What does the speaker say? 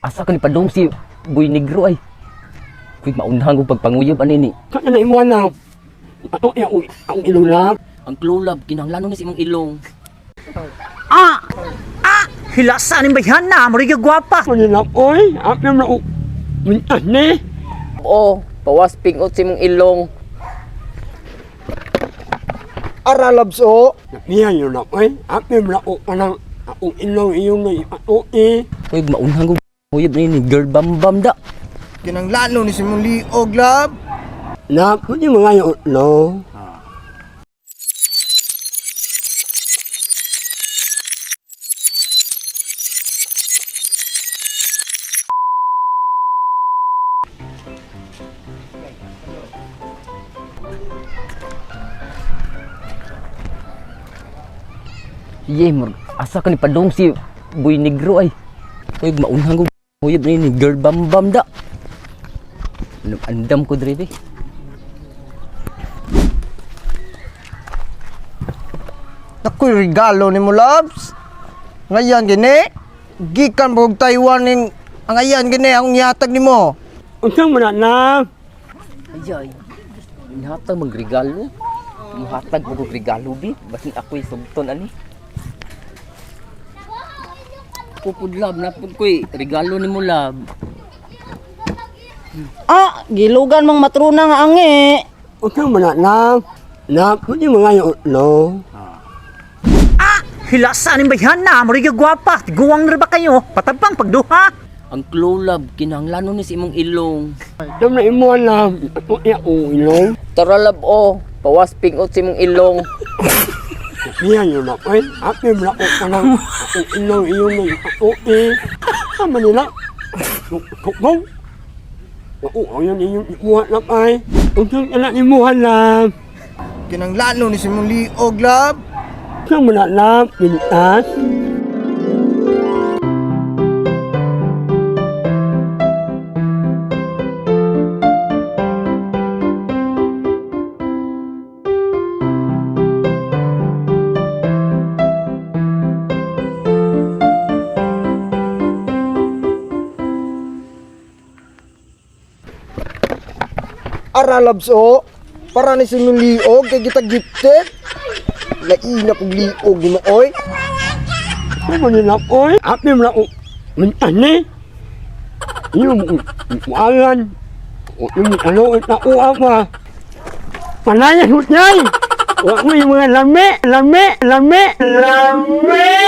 Asa ka ni padung si Boy Negro ay. Kuy maunhan ko pagpanguyab ani ni. Kaya na imo na. Ato ya ang ilong. Ang klulab kinahanglan ni sa imong ilong. Ah! Ah! Hilasa ni bayhan na, murag yung gwapa. Manilap oy, apim na mintas ni. Oh, pawas pingot sa imong ilong. Ara labs o. Niya yun na oy, apim na o kanang akong ilong iyong na ato eh. Kuy maunhan ko pagpanguyab ani ni girl bam bam da. Kinanglano ni Simon Liog lab. Na, pwede mga yung no. Ye, murag asa ka ni padung si Boy Negro ay. Kuy maunhan ko pagpanguyab ani ni girl bam bam da. Andam ko diri be. Nakoy regalo ni mo labs. Ngayon gini, gikan pog Taiwan ning ang ayan gini akong gihatag nimo. Unsang man na? Ayay. Inhatag magregalo. Muhatag mo og regalo bi. Basin ako'y sugton ani. Pupud lab na pud ko'y regalo nimo lab. Ah, gilugan mong matrona nga angi. Unsang man na? Na, pwede mga yung no. Ah! Hilasa ni bayhan na, murag yung gwapa. Tiguang na ba kayo? Patabang pagduha. Ang klulab kinahanglan ni sa imong ilong. Tam na imo na ato ya ang ilong. Tara lab o, pawas pingot sa imong ilong. Niya yun na oy, apim na o kanang akong ilong iyong na ato eh. Ah, Manila. Tukong. Oo, ayun iyong imuha na ay. Unsang kana imuha na? Kinanglano ni Simon Liog lab. Unsang man na mintas? Ara labs o. Para ni Simon Liog kay kita gifted. Laina pug liog nimo oy. Sa Manila oy, apim na o mintas ni. Iyong mualan. O yung ano na uwa pa. Palayan mo siya'y. Wa mo yung mga lame, lame, lame, lame.